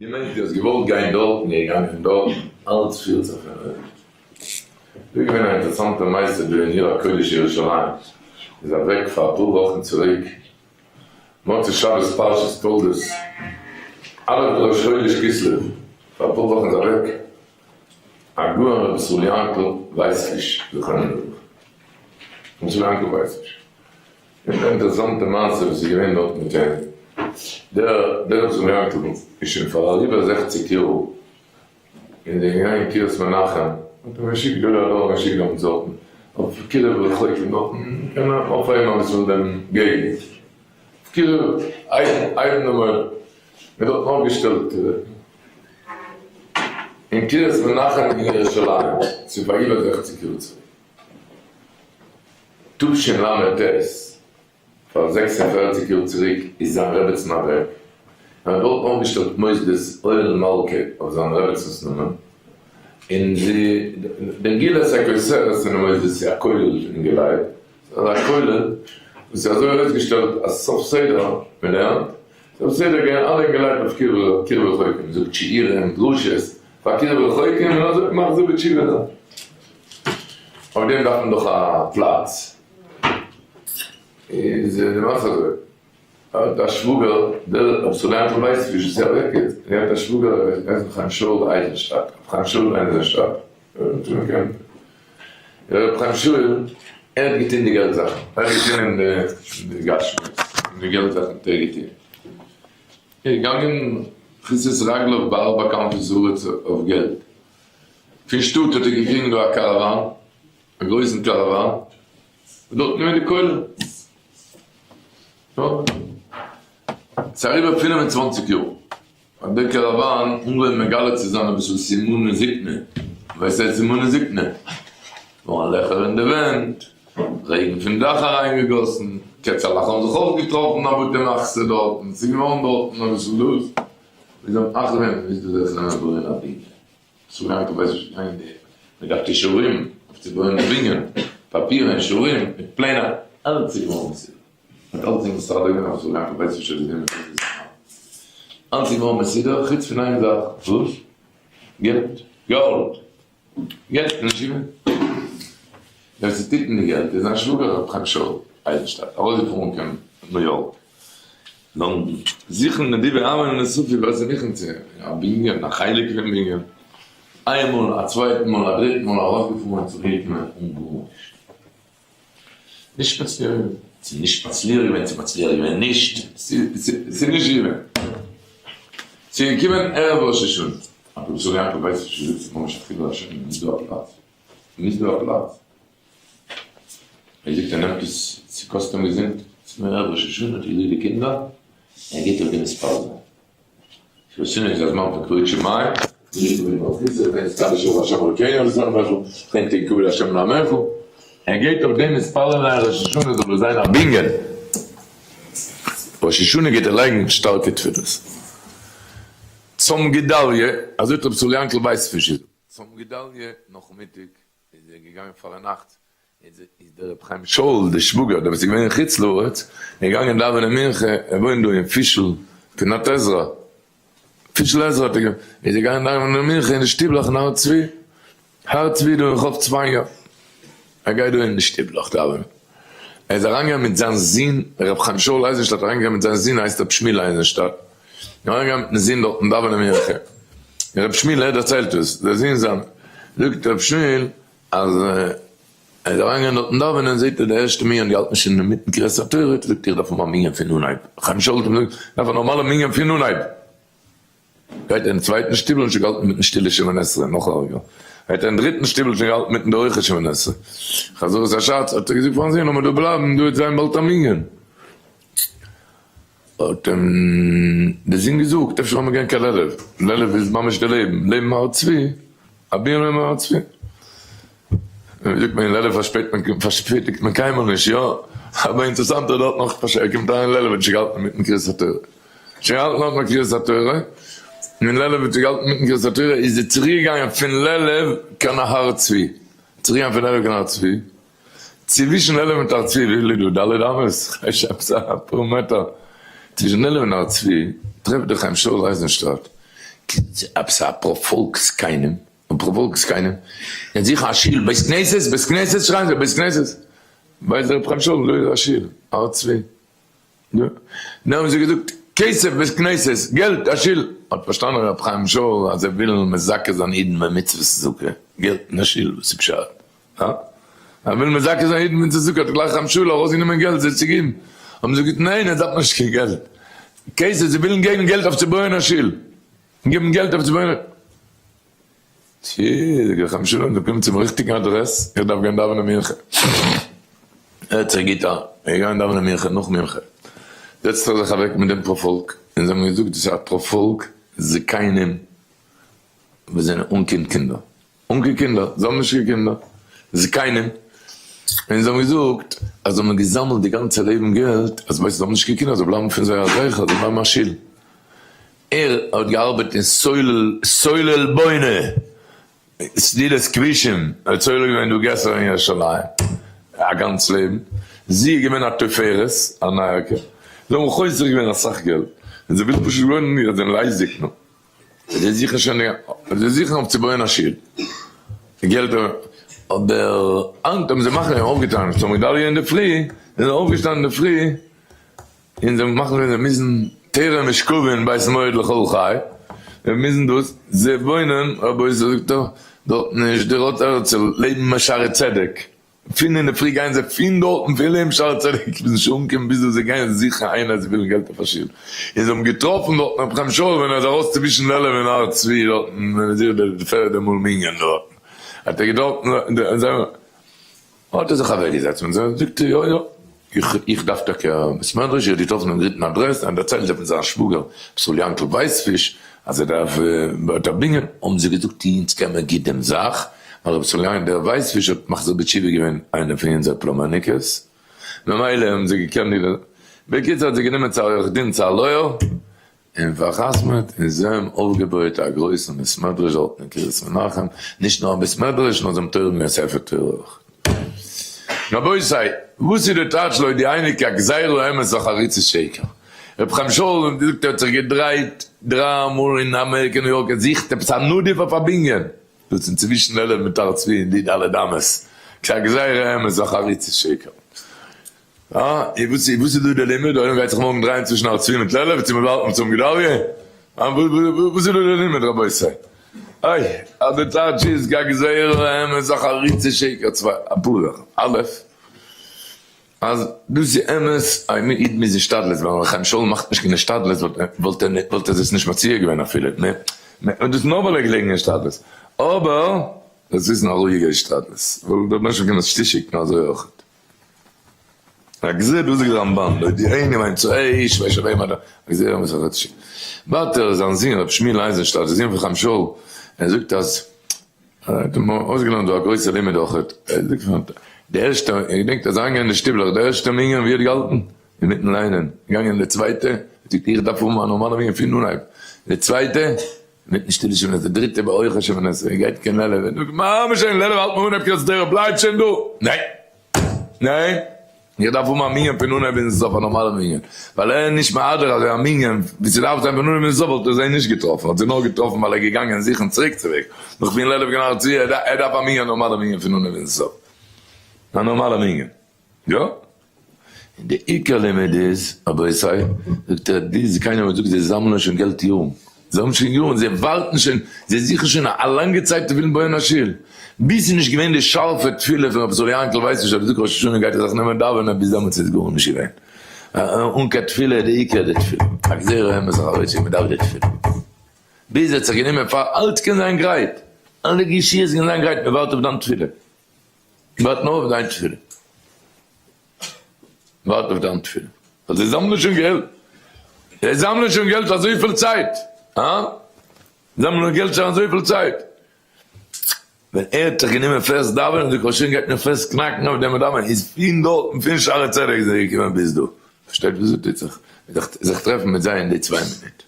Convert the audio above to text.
דו מיינסט דו האסט געוואלט גיין דארטן און געגאנגען דארטן, אלץ פירט זיך פון אויבן. דא איז געווען א אינטערעסאנטע מעשה דא אין עיר הקודש ירושלים, איז אוועק פאר אפאר וואכן צוריק מוצאי שבת פרשת תולדות, א' דראש חודש כסלו, פאר אפאר וואכן איז אוועק הגאון רבי ישראל יענקל ווייספיש זכרונו לברכה, רבי ישראל יענקל ווייספיש. און די אינטערעסאנטע מעשה וואס איז געווען דארט מיט אים, דער דער ר' יענקל איז שוין פאר אריבער זעכציג יאר אין די געגאנגען קרית מנחם, האט אים געשיקט גדולי הדור געשיקט דעמאלטס דארטן אויף קירוב רחוקים דארטן קען ער אויפהייבן אביסל דעם געגנט, אויף קירוב הייבן דעם עולם, מען האט דארטן אויפגעשטעלט אין קרית מנחם אין ירושלים, ס'איז פאר איבער זעכציג יאר צוריק. תשל"ט, פאר 46 יאר צוריק איז זיין רעבעצן אוועק, ער האט דארט אויפגעשטעלט מוסדות אוהל מלכה אויף זיין רעבעצנס נאמען, און זי, די גילת הכותרת פונעם מוסדות איז א כולל פון אינגעלייט, ס'איז אזא כולל וואס איז אזוי אויסגעשטעלט אז סוף סדר מען לערנט, סוף סדר גייען אלע אינגעלייט אויף קירוב רחוקים, מען זאגט שיעורים, דרשות, פאר קירוב רחוקים און אזוי מחזיר בתשובה זיין. אויף דעם דארף מען דאך א פלאץ, איז די מעשה אזוי, ער האט א שוואגער דער רב סאלאנטער ווייסט נישט וואס ער אוועק איז, ער האט א שוואגער ער הייסט ר' חיים שאול אייזענשטאט, ר' חיים שאול אייזענשטאט, ר' חיים שאול ער האט געטון די געלט זאכן, ער האט געטון אין די גשמיות, אין די געלט זאכן האט ער געטון, ער איז געגאנגען כריתת רגליו בארבע כנפות הארץ אויף געלט, פון שטאט האט ער געקריגן דא א קאראוואן, א גרויסן קאראוואן, און דארט געווען די כולל. ס'איז אריבער 25 יאר, האט דער קאראוואן אנגעהויבן מגלה צו זיין אביסל סימני זקנה. וואס הייסט סימני זקנה? געווארן לעכער אין די ווענט, רעגן פון דאך אריינגעגאסן, קעצעלעך האבן זיך אויך געטראפן א בתי מחסה דארטן, ס'איז געווארן דארטן אביסל דאס. מיר זענען אך ווען מ'מוז דא זיך נעמען בויען א בנין. צו לאנג איך ווייס נישט גיין די מען דארף אישורים אויף צו בויען א בנין, פאפירן אישורים מיט פלענער, אלץ איז געווארן מסודר, האט אלץ אין מסדר געווען אויף צו לאנג איך ווייס נישט אויב איז אלץ איז געווארן מסודר חוץ פון איין זאך, וואס? געלט, גאלד, געלט איז נישט געווען. ווער ס'טוט אין די געלט איז זיין שוואגער ר' חיים שאול אייזנשטאט, ארויסגעפארן קיין ניו יארק, לאנדאן, זוכן נדיבי עם און נוספים ווער ס'איז מוכן צו א בנין, א חלק פון בנין, איין מאל, א צווייטן מאל, א דריטן מאל ארויסגעפארן און צוריקגעקומען אן גארנישט. נישט מצליח געווען. ס'איז נישט מצליח געווען צו מצליח געווען נישט, ס'איז נישט געווען. ס'איז געקומען ערב ראש השנה, האט רבי ישראל יעקב ווייס נישט געזאגט ס'איז ממש א חילול השם, נישט דא א פלאץ, נישט דא א פלאץ. ער זאגט ער נעמט עס, ס'קאסט אים געזונט, ס'איז געווען ערב ראש השנה, האט ער געזאגט די קינדער, ער גייט אויף דעם מתפלל זיין. ראש השנה איז א זמן פון כבוד שמים, ער גייט אויף דעם מתפלל זיין ראש השנה זאל עס זיין א בנין, ראש השנה גייט ער לייגן שטארקע תפילות צום גדליה, אזוי האט רבי ישראל יענקל ווייספיש געזאגט, צום גדליה נאכמיטאג איז ער געגאנגען פארנאכט איז דער רבי חיים שאול דער שוואגער דער וואס איז געווען אין חוץ לארץ געגאנגען דאווענען מנחה, ער וואוינט דא אין פישל פינת עזרא, פישל עזרא האט ער געוואוינט, איז ער געגאנגען דאווענען מנחה אין די שטיבלעך אין הר צבי, הר צבי דא אין חוף צפניה, ער גייט דא אין די שטיבלעך דאווענען, ער איז אריינגעגאנגען מיט זיין זון רבי חיים שאול אייזענשטאט אריינגעגאנגען מיט זיין זון הייסט רבי שמואל אייזענשטאט, אריינגעגאנגען מיטן זון דארטן דאווענען מנחה, רבי שמואל ער דערציילט עס, דער זון זיינער, זאגט רבי שמואל אז ער איז אריינגעגאנגען דארטן דאווענען זעט ער די ערשטע מנין די האלטן שוין אינמיטן קריאת התורה, האט ער געזאגט איך דארף האבן א מנין פון אנהייב, חיים שאול האט אים געזאגט דארף א נארמאלע מנין פון אנהייב, גייט ער אין צווייטן שטיבל און שוין געהאלטן מיטן שטילע שמונה עשרה, נאך ארגער, גייט ער אין דריטן שטיבל שוין געהאלטן מיטן די הויכע שמונה עשרה, חזרת הש"ץ האט ער געזאגט פארן זון לאמיר דא בלייבן דא וועט זיין באלד א מנין. האט אים דער זון געזאגט, אפשר לאמיר גיין קיין לעלוב, לעלוב איז ממש די לעבן, לעבן הר צבי, א בנין לעבן הר צבי. ווי זאגט מען, אין לעלוב פארשפעט מען, פארשפעטיגט מען קיינמאל נישט, יא? אבער אינטערעסאנט ער האט דארט נאך פארשפעטיגט, ער קומט אריין אין לעלוב האט שוין געהאלטן אינמיטן קריאת התורה, שוין געהאלטן דארט ביי קריאת התורה, און אין לעלוב האט ער געהאלטן אינמיטן קריאת התורה, איז ער צוריק געגאנגען פון לעלוב קיין הר צבי, צוריק געגאנגען פון לעלוב קיין הר צבי, צווישן לעלוב מיט הר צבי וויפיל איז דא? ד' אמות? כ'ווייס עפעס אפאר מעטער. צווישן לעלוב און הר צבי טרעפט דער חיים שאול אייזענשטאט. עפעס א פארפאלק זקנים, א פארפאלק זקנים, זיי זוכן א שול, בית כנסת, בית כנסת שרייען זיי, בית כנסת, ווייסט דער רבי חיים שאול, דא איז א שול, הר צבי, דא, דאן האבן זיי געזאגט, כסף בית כנסת, געלט א שול, האט פארשטאנען רבי חיים שאול אז זיי ווילן מזכה זיין אידן במצוות צדקה, געלט אין א שול, וואס איז פשט? הא? ער וויל מזכה זיין אידן מיט צדקה, האט גלייך רבי שאול ארויסגענומען געלט זיי צו געבן, האבן זיי געזאגט ניין ער דארף נישט קיין געלט, כסף, זיי ווילן געבן געלט אויף צו בויען א שול, געבן געלט אויף צו בויען א. טשי, זאג איך, רבי שלום, דו קומסט צום ריכטיגן אדרעס, איך דארף גיין דאווענען מנחה. הערט זיך גוט איין, איך גיי דאווענען מנחה, נאך מנחה זעצט ער זיך אוועק מיט דעם פארפאלק, און זיי האבן געזאגט דאס איז א פארפאלק זקנים וואס זענען אן קיין קינדער, אן קיין קינדער, זיי האבן נישט קיין קינדער, זקנים, און זיי האבן געזאגט אז זיי האבן געזאמלט די גאנצע לעבן געלט, אז ווייסט זיי האבן נישט קיין קינדער, זאל בלייבן פון זיי א זכר, זאל בלייבן א שול. ער האט געארבעט אין סולל סולל בונה סלילת כבישים, ער האט סולל געווען דא געסער אין ירושלים א גאנץ לעבן, זי איז געווען א תופרת, א נייערקע, זיי האבן חוסך געווען אסאך געלט, און זיי ווילן פשוט וואוינען מיר זענען לייזיג נו, זיי זוכן שוין זיי זוכן אויף צו בויען א שול, געלט אבער היינט האבן זיי מאכן אויפגעטאן, צום גדליה אינדערפרי, זענען אויפגעשטאנען אינדערפרי. און זיי מאכן ווען זיי מוזן טרם משכבין בית מועד לכל חי, זיי מוזן דאס, זיי וואוינען, רבותי זאגט ער, דארטן אין שדרות הרצל לעבן שערי צדק, פון אינדערפרי גייען זיי פון דארטן פון לעבן שערי צדק ביזן שוין אנקומען ביז וואו זיי גייען זוכן איינער זיי ווילן געלט אויף א שול, און זיי האבן געטראפן דארטן רבי חיים שאול ווען ער איז ארויס צווישן לעלוב און הר צבי דארטן ווען ער זוכט די פערדע מאל מנין דארטן האט ער געטראפן. האט ער זיך אוועקגעזעצט מיט זיי, זאגט ער, יא יא, איך איך דארף טאקע א בית מדרש, איך האב געטראפן דעם גוטן אדרעס, און דערציילט ער פון זיין שוואגער ישראל יענקל ווייספיש אז ער דארף בויעט א בנין, האבן זיי געזאגט אונז קען מען גוט דעם זאך, ווייל רבי ישראל יענקל דער ווייספיש האט מחזיר בתשובה געווען איינער פון אונזער פלומעניקעס, ממילא האבן זיי געקענט די, בקיצור האט זיי גענומען צו א עורך דין צו א לויער, און פאר'חתמ'עט און זיי האבן אויפגעבויעט א גרויסן בית מדרש דארטן אין קרית מנחם, נישט נאר א בית מדרש נאר זיי האבן תורם געווען ספר תורה אויך. רבותי, וואס איז די טייטש לויט די הייליגע גזירה אמת וחריצות שקר? רבי חיים שאול זאגט ער האט זיך געדרייט דריי מאל אין אמעריקע ניו יארק ער זוכט עפעס א נדיב אויף א בנין, דאס איז צווישן אלף מיט הר צבי און די ד' אמות, גזירה אמת וחריצות שקר. אה, און וואס איז וואס איז דא די לימוד? די עולם גייט זיך מארגן דרייען צווישן הר צבי מיט לעלוב צו מ'ווארט צום גדליה? אה, וואס איז דא די לימוד רבותי? אוי, אז די טייטש איז גגזירה אמת החריצה שקר צוויי, אפאר זאכן, א', אז דאס איז אמת, א איד מוז השתדלות, ווייל ר' חיים שאול מאכט נישט קיין השתדלות וואלט ער וואלט ער עס נישט מציע געווען אפילו, און דאס איז נאר ווייל ער איז געלעגן אין השתדלות, אבער דאס איז א רואיגע השתדלות, ווייל דער מענטש קען עס צושיקן אזוי אויך. הגזיר דא זאגט די רמבן לויט די עינים מיינט צו אש ואש אביהם אדם הגזיר אמות אחת ש ווייטער זיין זון רבי שמואל אייזענשטאט די זון פון חיים שאול ער זאגט אז ער האט אים אויסגעלערנט דא א גרויסע לימוד אויך ער זאגט די ערשטע ער געדענקט אז אריינגיין אין די שטיבלעך די ערשטע מנין ווי ער האט געהאלטן אינמיטן ליינען געגאנגען אין די צווייטע זאגט איך דארף האבן א נארמאלע מנין פון אנהייב די צווייטע מיטן שטילע שמונה עשרה, דריטע ביי אויך א שמונה עשרה, גייט קיין לעלוב, זאגט ממש שוין לעלוב האלט מען אן הפקרת תורה, בלייב שוין דא, ניין! ניין! איך דארף האבן א מנין פון אנהייב ביזן סוף, א נארמאלע מנין, ווייל ער איז נישט מהדר אזוי א מנין ווי ס'דארף זיין פון אנהייב ביזן סוף וואלט ער זיי נישט געטראפן, האט זיי נאר געטראפן ווייל ער איז געגאנגען זוכן צוריק צוועג, נאך פון לעלוב קיין הר צבי, ער דארף א מנין, נארמאלע מנין פון אנהייב ביזן סוף, א נארמאלע מנין. יא. און די עיקר לימוד איז, רבותי, זאגט ער, די זקנים האבן געזאגט זיי זאמלען שוין געלט יארן, זיי האבן שוין יארן, זיי ווארטן שוין, זיי זוכן שוין א לאנגע צייט צו ווילן בויען א שול, ביז ס'איז נישט געווען די שארפע תפילה פון רבי ישראל יענקל ווייס נישט אויב זאגט ראש השנה גייט ער זיך נעמען דאווענען, ביז דעמאלטס איז גארנישט געווען. אן קיין תפילה, די עיקר איז די תפילה. א גזירה אמת זיך ארויסצוגיין, מען דארף די תפילה. ביז ער האט זיך גענומען פאר אלץ קען זיין גרייט, אלע געשיעס קען זיין גרייט, מען ווארט אויף דיין תפילה. ווארט נאר אויף דיין תפילה. ווארט אויף דיין תפילה. ווייל זיי זאמלען שוין געלט. זיי זאמלען שוין געלט אזויפיל צייט. הא? זאמלען געלט שוין אזויפיל צייט. ווען ער האט זיך גענומען פעסט דאווענען, זאגט ר' שוין גייט מען פעסט קנאקן אויף דעם דאווענען, איז פון דארטן פון שערי צדק איז ער געקומען ביז דא. פארשטייט וואס דא טוט זיך? זיך טרעפן מיט זיי אין די צוויי מינוט.